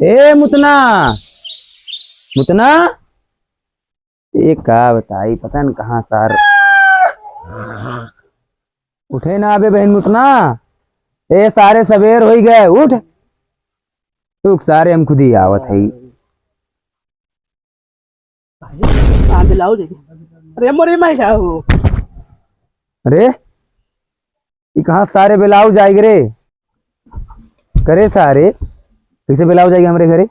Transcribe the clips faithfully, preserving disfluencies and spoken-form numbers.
ए मुतना, मुतना, ये का बताई, पता न कहाँ सार उठे ना। अबे बहन मुतना, ए सारे सबेर होई गए, उठ। तू सारे हम खुद ही आवत है। भाई, कहाँ ब्लाउज है? अरे मोरे मैं जाओ। अरे, ई कहाँ सारे ब्लाउज आइगे रे? करे सारे, कैसे ब्लाउज आइगे हमरे घरे?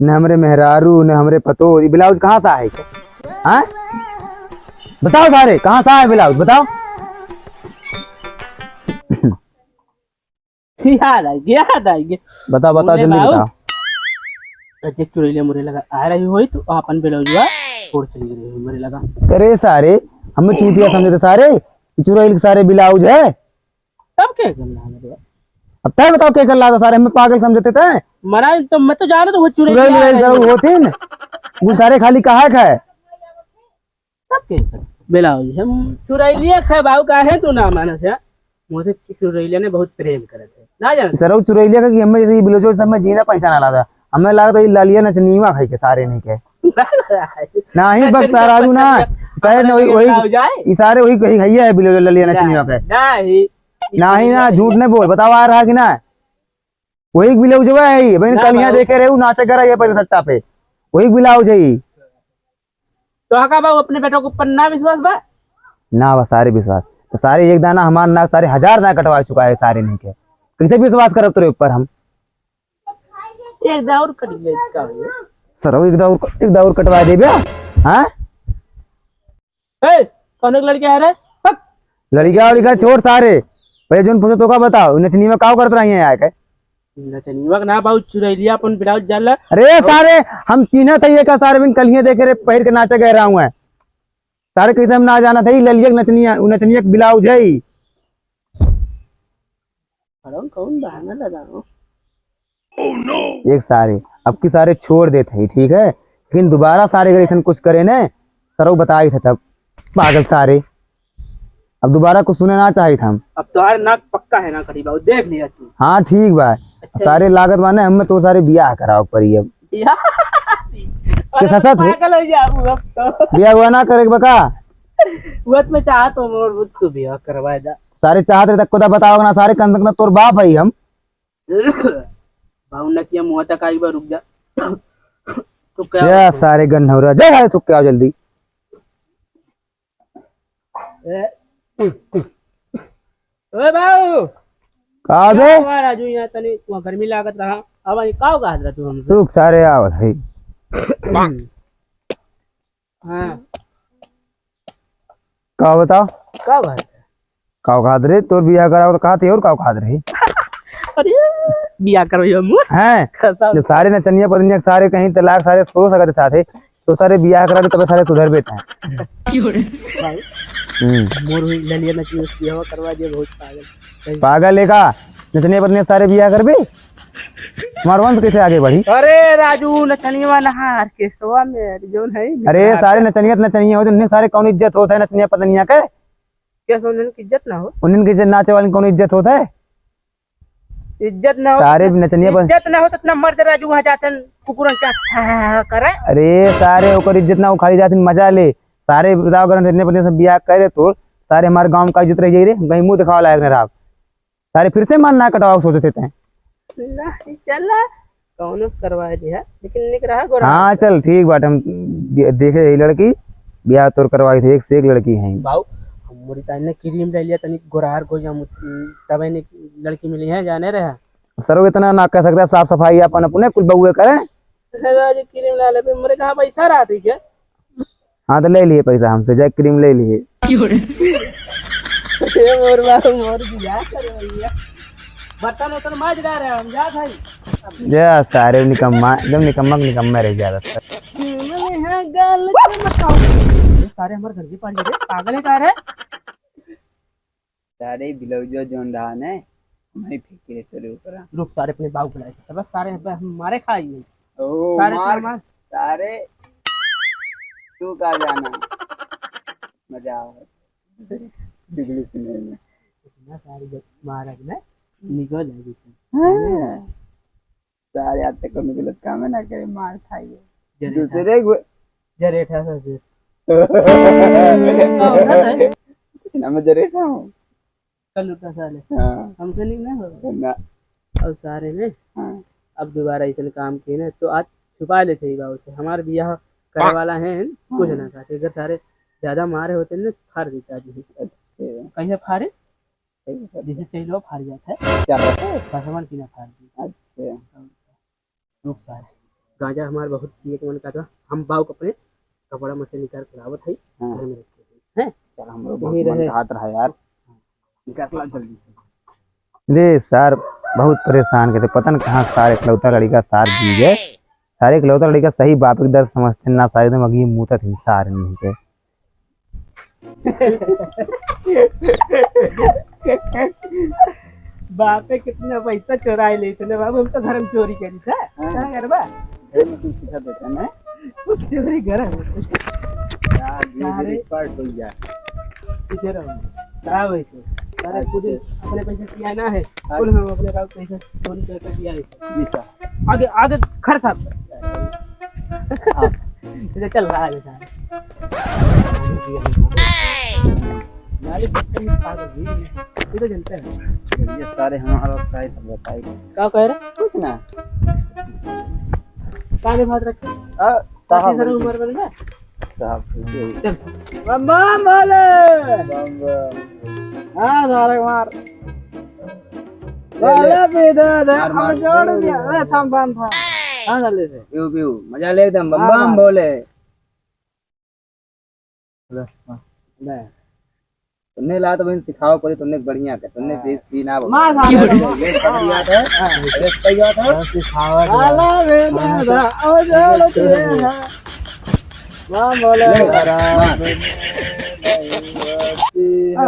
न हमरे मेहरारू, न हमरे पतो, ई ब्लाउज कहाँ से आए? हाँ? बताओ सारे, कहाँ से आए ब्लाउज? बताओ। याद आइगे, याद आइगे। बताओ, बताओ, बोले जल्दी बाबू, बताओ। तो देख चुरैलिया मोरे लगा आ रही होई तो आपन ब्लाउजवा छोड़ चली गई होई मोरे लगा। अरे सारे, हमें चूतिया समझते सारे, चुरैल के सारे ब्लाउज है। तब के कर लागा रे? अब तय बताओ के कर लागा सारे, हमें पागल समझते थे। मना तो मैं तो जाने तो वो चुरैल चुरैल आ रही सब है। होती न, वो सारे खाली कहा है। तब के कर? ब्लाउज हम चुरैलिया खाए बाबू, काहे तू ना मानस है? मुझे चुरैलिया ने बहुत प्रेम करत है। ना जानत? सरऊ चुरैलिया का कि हमें जैसे ये ब्लाउज सब में जीना पैसा ना लागा। हमें लागत है ये ललिया नचनीवा खाई के सारे नहीं के। नहीं बक्सा राजू ना। सारे न वही, वही, ब्लाउज आए? ई सारे वही कही भैया है ब्लाउज ललिया नचनीवा के। नहीं। नाही ना, झूठ नहीं बोल, बताओ आ रहा कि ना? वही ब्लाउजवा है, बहन ना कलिया बाबू। देखे रहे, उ नाचे करा ये पहले सट्टा पे, वही ब्लाउज है। तो हका बाबू अपने बेटों के ऊपर ना विश्वास बा? ना बा सारे विश्वास, तो सारे एक दाना हमार ना, सारे हजार दाना कटवा चुका है सारे नहीं के, कैसे विश्वास करब तोरे ऊपर हम? एक दाउर कट गया इसका भैया। सर, एक दाउर, एक दाउर कटवा देबे, हाँ? ए, कौन एक लड़का है रे? हट। लड़का वड़का छोड़ सारे, पहले जोन पूछो तो का बताओ, नचनीवा काव करत रही है आके? नचनीवा का ना बाबू, चुरैलिया अपन ब्लाउज जाला। अरे सारे, हम चिन्हत है ये का सारे, बिन कलिए देखे रे, पहिर के नाचे गए रहा हूँ। सारे कैसे हम ना जानत है, ई ललिया के नचनिया, उ नचनिया के ब्लाउज है ई। अरे कौन बहाना लगाओ? एक सारे, अब की सारे छोड़ देत है, ठीक है, लेकिन दोबारा सारे अगर ऐसन कुछ करे ने, सरऊ बताई था तब, पागल सारे, अब दोबारा कुछ सुने ना चाहित हम। अब तोहार नाक पक्का है ना करी बाबू, देख लिया तू। हाँ ठीक बा, अच्छा। सारे लागत बाने हमें तो सारे बियाह करावे के पड़ी अब। बियाह? के अरे ससत है? पागल हो जाबू अब तो। बियाह हुआ ना करे के बका? वो तो मैं चाहत हूँ, मोर बुत तू बियाह करवा जा। सारे चाहत रहे तक को बताओ ना, सारे कन तक ना तोर बाप है हम। बाबू नकिया मुँह तक आई बा, रुक जा। तो क्या या हुआ? सारे गन्हौरा, जा सारे थुक के आओ जल्दी। ए, ओए बाबू। का बे? का हुआ राजू, यहाँ तनी वहाँ गर्मी लागत रहा। अब आई का कहत रहा तू हमसे? रुक सारे आवत है। हाँ। का बताओ? का बात है? का कहत रहे? तोर बियाह कराओ तो कहत है और का कहत रहे? अरे, बियाह करो ये मुँह। हैं? कसम। जब सारे नचनिया पतनिया सारे कहीं तलाक सारे सो सकते साथे, तो सारे बियाह करा दे, तबे सारे सुधरबे तैं। क्यों रे? भाई, हम्म। मोर हुई ललिया नचनिया बियाह करवा दिए, बहुत पागल। पागल है का? नचनिया पतनिया सारे बियाह करबे? हमार वंश कैसे आगे बढ़ी? अरे राजू, नचनिया नहा ऑर्केस्ट्रा में जो नहीं अरे सारे नचनिया त नचनिया हो, उन्हें सारे कौन इज्जत होत है नचनिया पतनिया के? कैसे उन्हें की इज्जत ना हो? उन्हें की इज्जत, नाचे वाले की कौन इज्जत होत है? इज्जत ना हो सारे तो, नचनिया पर इज्जत ना हो तो इतना मर्द राजू वहाँ जाते हैं, कुकुरन का हा, हा, हा, करे। अरे सारे ओकर इज्जत ना हो, खाली जाते हैं मजा ले। सारे बताओ अगर नचनिया पतनिया से बियाह करे तो सारे हमारे गाँव का इज्जत रह जाई रे, हम कहीं मुँह दिखावा लायक नहीं रहा। सारे फिर से मान ना कटवाओ सोचे थे तैं। नहीं, चला, कौनो करवा दिया, लेकिन निक रहा गोरा। हाँ, चल, ठीक बात, हम दे-, देखे यही लड़की, बियाह तोर करवाई थे, एक से एक लड़की है। बाऊ, हम मोरी ताई ने क्रीम ले लिया, तनी गोरार को जाम, तबे ने लड़की मिली है, जाने रहे। सर, वो इतना ना कर सकता, साफ सफाई अपन अपने कुल बउए करें। अरे, आज क्रीम ला ले, फिर मोरे कहाँ पैसा रहा थी क्या? हाँ, तो ले लिए पैसा हमसे, जाए क्रीम ले लिए। क्यों रे? ए मोर बाबू, मोर बियाह कर भैया। बर्तन उर्तन माज रहा रहे, हम जात हई। जा सारे निकम्मा, एकदम निकम्मा के निकम्मा रह जा रहा। मैं यहाँ गाल चमकाऊं। सारे हमारे घर के पानी रे, पागल है का रे? सारे ब्लाउजो जोन रहा ने, वहीं फेंके रहे तोरे ऊपर। रुक, सारे अपने बाबू बुलाए थे। बस सारे हम मारे खाई। ओ, सारे मार, अपने मार। सारे, तू का जाना? मजा आवे। बिगड़ी सुने में। इतना सारे जब मारा ना, निकल जाएगी। हाँ। सारे आज तक कोनो गलत काम है ना करे, मार खाइए। जरेठा। दूसरे गो-, जरेठा ससुर। कुछ ना, मैं जरेठा हूँ। कल उठा साले। हाँ। हमसे नहीं ना हो। ना। और सारे ने हाँ। अब दोबारा ऐसन काम किए ना, तो आज छुपा ले सही बाबू से। हमार बियाह करे वाला है, कुछ हाँ। ना कहते। अगर सारे ज्यादा मारे होते ना, फाड़ देता आदमी। अच्छा। कैसे फाड़े? कैसे फाड़े? जैसे चलो फाड़ जाता है। क्या बात है? भगवान की ना फाड़ दी। अच्छा। रुक सारे। गांजा हमार बहुत पिए के मन करता। हम बाऊ को अपने कपड़ा में से निकाल के लावत है, हाँ। घर में रखे हैं। हैं? चल, हम लोग यही बहुत मन रहे। कहत रहा यार। निकाल ला जल्दी से। रे सार, बहुत परेशान के थे, पता न कहाँ सार इकलौता लड़का सार जी गए। सारे इकलौता लड़का सही बाप के दर्द समझते ना, सारे एकदम अगली मुतत ही सार नहीं के। बापे कितना पैसा चोराए ले इतने बाबू, हम तो धर्म चोरी करी था। हाँ। क्या करबा? घर में कुछ सिखा देता ना। कुछ चोरी घर में। यार, ये सारे भी expert हो गया। पीछे रहो। का वैसे? सारे हाँ, खुद ठीक। अपने पैसे किया ना है। हाँ। कुल हम अपने बाप पैसे चोरी करके किया है। जी सर। आगे, आगे खर्च आप। हाँ। इधर चल रहा है बेचारा। नाली पत्थर में खा गई। ये तो जनता है। ये सारे हमारा का है, सब बताइए। का कह रहे? कुछ ना। पानी भात रखे। आ, साहब, साहब, उम्र बन गया। साहब, ठीक है। चल। बम बम भोले। बम बम। हाँ, सारे मार। ले, ले। साले भी दे दे, मार, मार। अब जोड़ दिया। अरे, थम, थम, थम। हाँ, साले से। पीऊ, पीऊ। मजा ले एकदम, बम हाँ, बम मार। भोले। ले, हाँ। ले। तुमने ला तो बहन सिखाओ पड़ी, तुमने बढ़िया कर, तुमने हाँ। देख की ना बोला। मार, मार, मार। ये पकड़ लिया था, हाँ। ये पकड़ लिया था। बस सिखावा के साला बाद। बेटा दा, ओ जोड़ के। वाह, बोले। ले, मार।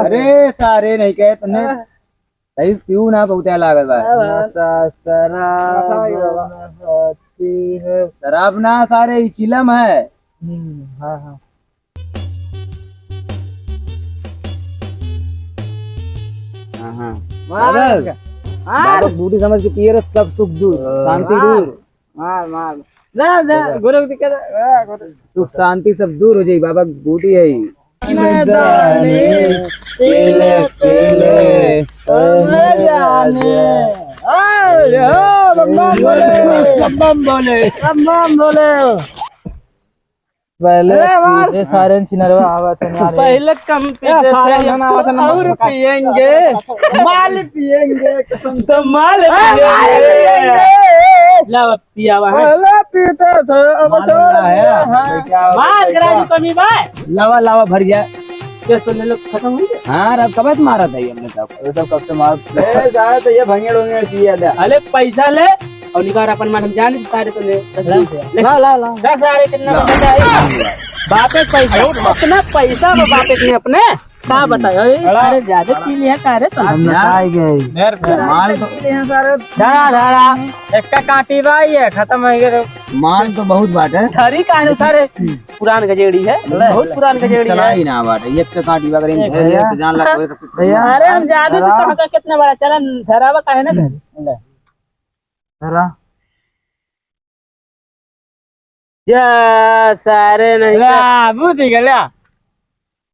अरे, सारे नहीं कहे तुमने। हाँ। सही पीऊ ना बहुते लागत बा। हाँ, हाँ। नशा शराब नशा ही बा। में होती है। शराब ना सारे, ई चिलम है। हम्म, हाँ, हाँ। हाँ, हाँ। मार। बाबा, हाँ। बाबा बूटी समझ के पिए रे, सब सुख दूर, हाँ। शांति मार। दूर। मार, मार। ना, ना, गुरु जी के, आ, गुरु। सुख शांति सब दूर हो जाई, बाबा बूटी है। मैदानी, पीले, पीले, ओ मैदानी। आ, यो, बम बम भोले। बम बम भोले। बम बम भोले। पहले ए, मार। पीते सारे छिनरवा आवत है यार। पहले कम ए, पीते सारे थे, जन आवत है ना। और पिएंगे। माल पिएंगे, कसम तो माल ए, माल पिएंगे। पिएंगे। लावा, पियावा है। पहले पीते थे, अब माल छोड़ वाला है। दिया है। क्या हो माल गया? करा जो कमी बा। लावा, लावा, भर गया। क्या सुन लोग खत्म हो गया? हाँ, रब कब से मारा था ये हमने सब? ये सब कब से मार? ए, सारे तो ये भंगेड़ उंगेड़ किया था। अरे, पैसा ले। और निकाल अपन मन, हम जान सारे तो ले। ला, ला, ला। दस हजार है, कितना ला। बचा है? बापे के पैसा, उतना पैसा वो बापे के अपने, का बताए? अरे, अरे, ज्यादा पी लिया का रे तुम? हम नसाए गए। यार, माल तो पी लिया सारे। धरा, धरा, एक का काटी बा, ये खत्म हो गए। माल तो बहुत बात है। धरी का अनुसार है, पुरान गजेड़ी है, बहुत पुरान गजेड़ी है। चलाई ना बात है, एक का काटी बा, अगर इन ए, धरे भैया। तो जान लग कोई तो कुछ भैया। अरे, हम जाने तो धरा। कहाँ का कितना बड़ा चलन धरावा का है ना? ले। जरा। जा, सारे नहीं अरे, का। बाबू जी गल्या।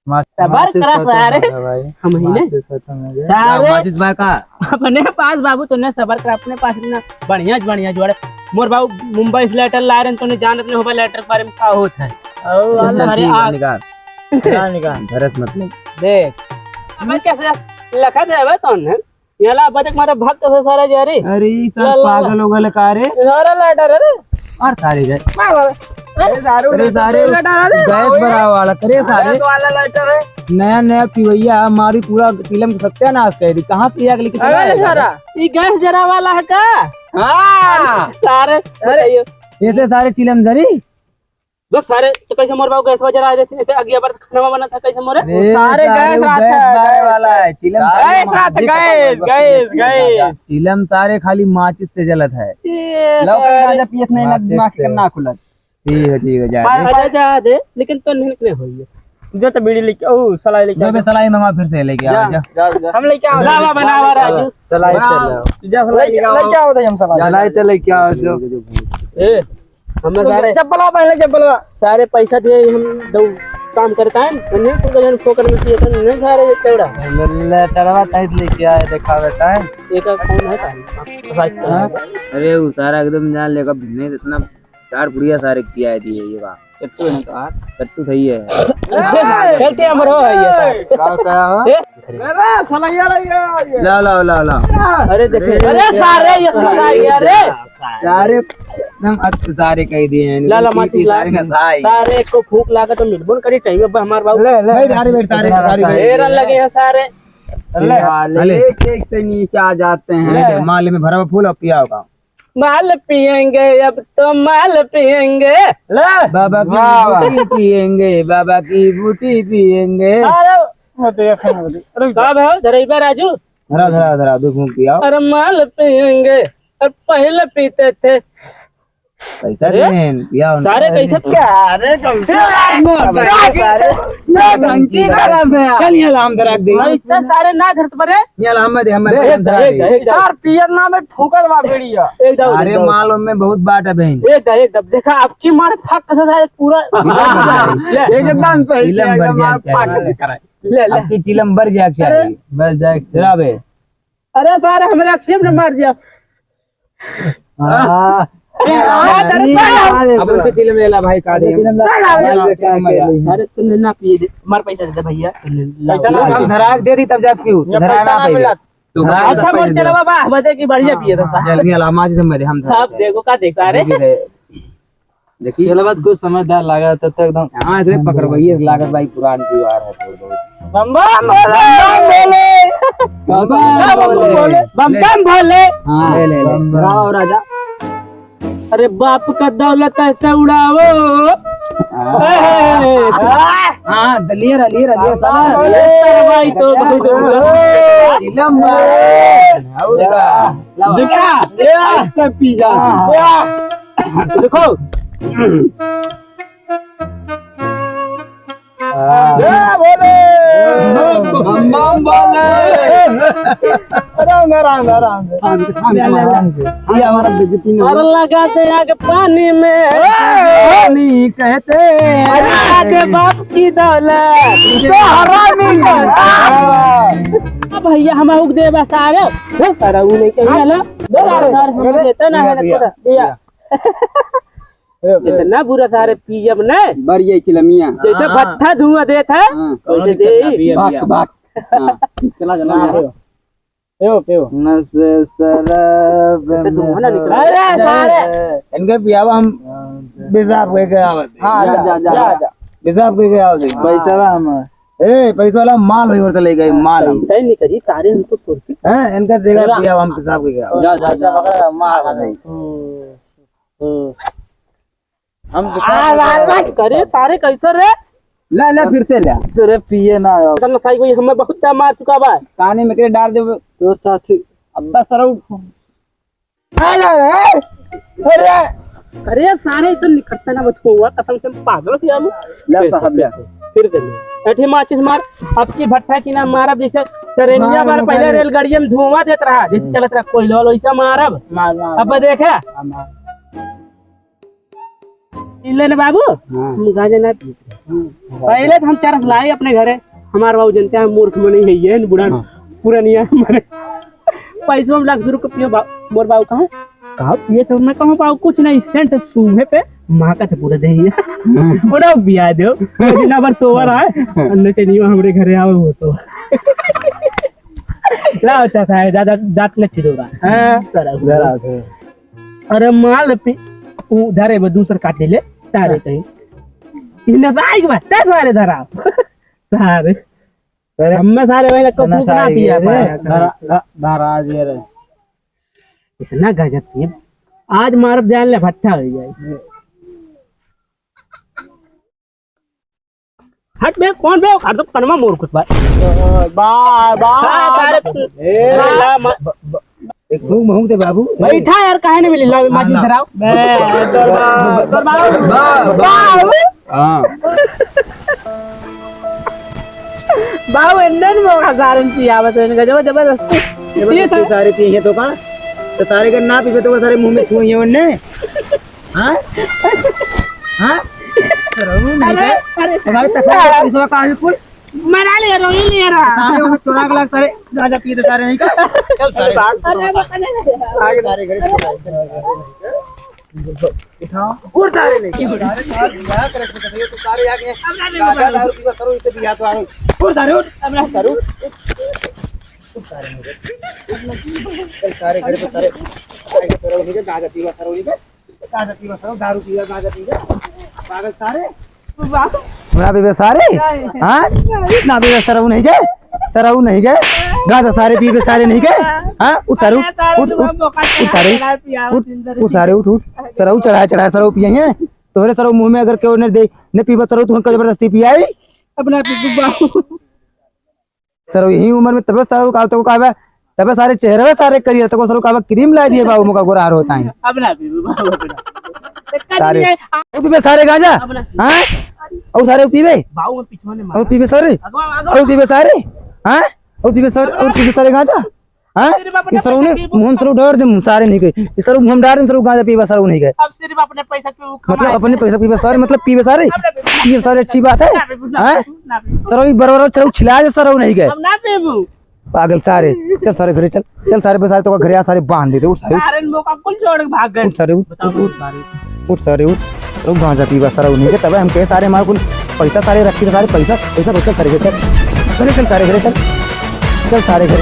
माचिस सबर खत्म करा हो सारे। गया भाई। हम ही ने। माचिस खत्म हो गया। सारे माचिस बा का? अपने पास बाबू, तूने सबर करा, अपने पास इतना बढ़िया, बढ़िया जोड़े। मोर बाबू मुंबई से लेटर ला रहे हैं, तूने जानत नहीं होगा लेटर के बारे में का होत है। ओ, अरे, ठीक है, आग। निकाल। निकाल, निकाल। धरत मतलब। देख। अब कैसे लखा दे बे तूने? यहाँ ला बचक मारे भक्त से सारा जा रे। अरे, ई सार ला, ला, ला। पागल हो गए का रे? सारा लाइटर रे। और सारे गए। मार, मार। अरे, सारे अरे, सारे लाइटर रे। गैस भरा वाला, अरे, सारे। गैस वाला लाइटर है। नया, नया पिवैया हमारी पूरा फिल्म का सत्यानाश कर दी। कहाँ से आग लेके चला अरे, आएगा? सारा, ई गैस जरा वाला है का? हाँ। सारे, अरे। बताइए। ऐसे सारे चिलम धरी। देख सारे, तो कैसे मोर बाबू गैस वजह आ जाते, ऐसे अगिया पर खाना बना था, कैसे मोरे? अरे सारे सारे गैस वो रात गैस है, बाय गैस। वाला है, चिलम गैस सारे रात, माचिस गैस, से गैस, जलत है। गैस। चिलम सारे खाली माचिस से जलत है। ये लो, सारे। गांजा पियत नहीं ना, माचिस दिमाग से। के ना खुलत। ठीक है, ठीक है, जा पा-, दे। अच्छा, जा दे, लेकिन तो नहीं निकले होइए। जो तो बीड़ी लेके, ओ, सलाई लेके जो आ बे जाओ। सलाई मंगा फिर से लेके आओ, जा, जा। जा, जा। हम लेके आओ। लावा बनावा राजू। सलाई बनाओ। चल आओ। जा सलाई लेके आओ। लेके आओ तो हम सलाई। सलाई तो लेके आओ जो। ए, हम तो सारे चप्पलवा पहन ले, चप्पलवा। सारे पैसा दिए हम दो काम करता है, नहीं तो कहीं ठोकर में पिए तो नहीं सारे ये केवड़ा। ले, ले, टरवा टाइट लेके आए, देखा बेटा है। ये का कौन है का? हाँ? अरे वो सारा एकदम जान लेगा, नहीं इतना चार बुढ़िया सारे किया है दिए ये बात। कट्टू है ना तो यार। कट्टू सही है। ए, खेलते हैं, मरो है ये सारे। का, का हो? ए? अरे, सलैया लग गया ये। लाओ, लाओ, लाओ, लाओ। अरे, देखे। अरे, सारे, ये सलैया रे। सारे, एकदम अत-, सारे कह दिए हैं। ला, ला, माचिस ला। सारे का साई। सारे को फूक लागे तो मिलबो न करी, टाइम अब हमार बाबू। ले, ले। बैठ, अरे, बैठ, सारे, सारे, सारे। ए, रन लगे हैं सारे। ले। हाँ, ले, ले। एक, एक से नीचे आ जाते हैं। ले, ले, माल में भरा हुआ फूल और पिया होगा। माल पिएंगे, अब तो माल पिएंगे। ले। बाबा की वाह, वाह। बूटी पिएंगे, बाबा की बूटी पिएंगे। अरे, मत ये खाने वाली। अरे, का भाव धरैबा राजू? धरा, धरा, धरा, दो घूंट पियाओ। अरे, माल पिएंगे, और पहले पीते थे। पैसा अरे, देन, पियाओ ना। सारे कैसे? अरे, कैसे? सारे, नौटंकी करत है। चल, यहाँ लाम धरा दे। पैसा सारे ना धरत परे। यहाँ लाम दे, हम दे, धरा दे, दे। दे। सार पियर नाम है, ठोकर बा बेड़िया। एक दम, अरे, एक दम। माल में बहुत बाट है बहन। एक दम, एक दम। देखा, आपकी मार फक से सारे पूरा। ले। एकदम सही चिलम किया, भर एकदम जाए आप पाक चाहिए। ले, ले। आपकी चिलम भर जाए चाहिए। अरे। भर जाए चाहिए। जरा बे। अरे सारे, हमरे अक्षय ने मार दिया। हाँ। अरे, अरे, अरे, अरे, अब उनसे चिलम ले ला भाई, का दे हम। अरे, अरे, अरे, अरे, अरे, अरे, तुमने ना पिए दे, मार पैसा दे दे भैया, तुमने ला। पैसा ना, हम धरा के दे दी तब जाके पीऊ, या धरा पैसा ना ना पाइबे। मिला। तो हाँ, अच्छा, बोल, चलो बाबा, हम बताए कि बढ़िया पिए रहता। जल्दी अलामा जी से मेरे हम धरा अब के। देखो, का देखता रे? देखिए, देखिए। चलो, बात कुछ समझदार लागत है तो एकदम। हाँ, रे पकड़वाइए, लागत भाई, पुरान दीवार है तो बहुत। बम बम भोले, बम बम भोले। बम बम भोले। बम बम भोले। हाँ, ले, ले, ले। बम बम। राव राजा। अरे बाप का दौलत ऐसे उड़ाओ। हाँ। ए। हाँ, ले रहा, ले रहा, ले रहा, साला। अरे भाई तो बहुत चिलम भाई। और का? देखा? ऐसे पी जा। हाँ। देखो। हाँ। जय भोले। बम बम भोले। आराम, आराम, आराम। हाँ, हाँ, हाँ, हाँ। ये हमारा बेइज्जती ना हो। और लगा दे आग पानी में। पानी कहते। अरे आगे बाप की दौलत। तो हरामी का। अब भैया हम उग दे बस आ रहे। वो सारा वो नहीं कहीं वाला। दो यार, यार, हम देते ना है भैया, थोड़ा। भैया। भैया। इतना बुरा सारे पियब न। बर ये चिलमिया। जैसे हाँ। भट्ठा धुआं देत है, हाँ। वैसे दे। भक, भक। हाँ। चला, चला, हाँ। पियो, पियो। नशे शराब में धुआं ना निकले। अरे सारे। इनके पियावा हम पेशाब करके आवत है। हाँ, जा, जा, जा, जा, जा। जा। पेशाब करके आवत है। पैसा हम। ए, पैसा वाला माल होई और चले गए, माल हम। पैसा ही नहीं करी, सारे हमको तोड़ के। हैं, इनका देगा पियावा हम पेशाब करके आवत। जा, जा, जा। मार खा जाए। हम्म। हम्म। हम आ, लाल भाई, करे सारे कैसे रे? ले, ले, फिर से ले। तेरे पिए ना आयो। पता ना साई कोई हमें बहुत टाइम मार चुका बा। काने में के डाल दे। तो साथी। अब्बा सरऊ। अरे, अरे, अरे, सारे इधर निकलता ना बचको हुआ, कसम से पागल हो गया हम। ले साहब, ले। फिर से ले। ऐठी माचिस मार, अब की भट्ठा की ना मारब जैसे ट्रेनिया मार, बार पहले मार। रेलगाड़िया में धुआं देत रहा, जैसे हम्म। चलत रहा कोयला वाला, वैसा मारब। मार, मार, अब मार। देखा? हाँ, मार। ले ना बाबू, हाँ। हम गांजा ना पीते। हाँ। पहले तो हम चरस लाए अपने घरे, हमार बाबू जनते हैं मूर्ख मनई है ये बूढ़ा हाँ। पुरानिया मने पैसवा में लाख दू रुपया पियो बा-, मोर बाबू कहा, कहा पिए तो मैं कहूँ बाबू कुछ नहीं, सेंट सूंघे पे माँ का तो पूरा दे ही है। हाँ। ओरा बिया दो, दिन भर सोवर है, अन्ने के नियो हमरे घरे आवे हो तो। लाओ चाचा है, दादा दांत न चिरोगा। हाँ, सारा जरा से। अरे माल पी, उ धरे बा दूसर काटे ले, तारे हाँ। कहीं। इ नसाई के बा, ते सारे धरा। सारे। अरे, हमें सारे वही लगता इतना फूक ना सारे पिया ये रे, पाया। धरा, ध-, धरा जे रे। इतना गजब पिए। आज मारब जान ले भट्ठा हो जाए। हट बे, कौन बे? हरदम कनमा मोर कुछ बा। बा, बा। बा, बा। ए। ला, मा- ब-, ब-, एक भूख महूक दे बाबू। बैठा यार, काहे नहीं मिली? ला, माचिस ला। धराओ। बे, तोर बा-, तोर बा-, बा-, बा-, बाबू। हाँ। बाबू, एन्ने न मोका सारे पियावत हैं, गजब जबरदस्ती। जबरदस्ती सारे पिए हैं तो का? तो सारे के ना पीबे तो सारे मुँह में छुए हैं उन्ने। हाँ? हाँ? सरऊ नहीं अरे, है। अरे, तुम्हारे तकलीफ है, इसमें कहाँ है कुल? मना लिया, रोई लिया रहा। सारे वो चुरा के लाग, सारे गांजा पी दे, सारे नहीं का? चल, सारे। अरे, अरे, अरे, सारे घरे चल, सारे। उठाओ। उठ सारे नहीं। सारे, सारे, यहाँ कर रखे थे, तो सारे यहाँ के अब ना गांजा, दारू पीवा, सरऊ इसे बिया तो आ गई। उठ सारे, उठ। अब ना सरऊ। उठ सारे नहीं। चल, सारे घरे पे सारे। सारे घरे पे सारे, गांजा पीवा, सरऊ नहीं का? गांजा पीवा सरऊ, दारू पीवा, गांजा पीवा। पागल सारे। ना पीबे सारे? नहीं। हाँ? ना पीबे सरऊ नहीं गए? सरऊ नहीं गए? गांजा सारे पीबे सारे नहीं गए? हाँ? उठ सारे, उठ, अरे, उठ, तू उठ, मौका उठ सारे, चला पिया, उठ, जिंदगी। उठ सारे, उठ, उठ। सरऊ चढ़ाए, चढ़ाए सरऊ पिए हैं। तोहरे सरऊ मुँह में अगर केहू ने दे, ने पीबे सरऊ, तू हमका जबरदस्ती पियाई? अपना पीबू बाबू। सरऊ यही उम्र में तबे सरऊ का, तको कहबे, तबे सारे चेहरे सारे करियर, तको सरऊ कहबे क्रीम ला दिए बाबू, मोका गोरा होता है। अब ना पीबू बाबू, अब ना। सारे। और पीबे सारे गांजा? अब ना। हाँ? और सारे पीबे? बाबू, मैं पीछे ने और मारा। पीबे सारे? अगवा, अगवा। और पीबे सारे? हाँ? और पीबे सारे, और पीबे सारे गांजा? हाँ? सिर्फ अपने ये सरऊ पैसा ने, पीबू। मुँह सरऊ डर दे, मुँह सारे नहीं गए। ये सरऊ मुँह डार दे, सरऊ गांजा पीबे, सरऊ नहीं गए। अब सिर्फ अपने पैसा के वो मतलब कमाए। अपने पैसा पीबे सारे, मतलब पीबे सारे? अब ना पीबू। पीबे सारे अच्छी बात है? ना पीबू, ना हाँ? पीबू, ना पीबू। सरऊ ये बरबर सरऊ छिला दे, सरऊ नहीं गए। अब ना पीबू। पागल सारे, चल सारे घरे चल, चल सारे पे सारे तो घरे आ, सारे बांध देते, उठ सारे, उठ। सारे ने मोका कुल छोड़ के भाग गए। उठ सारे, उठ, बताओ उठ, उठ। सारे। उठ सारे, उठ। रुक, गांजा पीबा सारे, उन्हीं के तबे हम कहे सारे हमारे कुल पैसा सारे रखी थे, सारे पैसा, पैसा, पैसा सारे घरे चल। चल, चल सारे घरे चल। चल सारे घरे।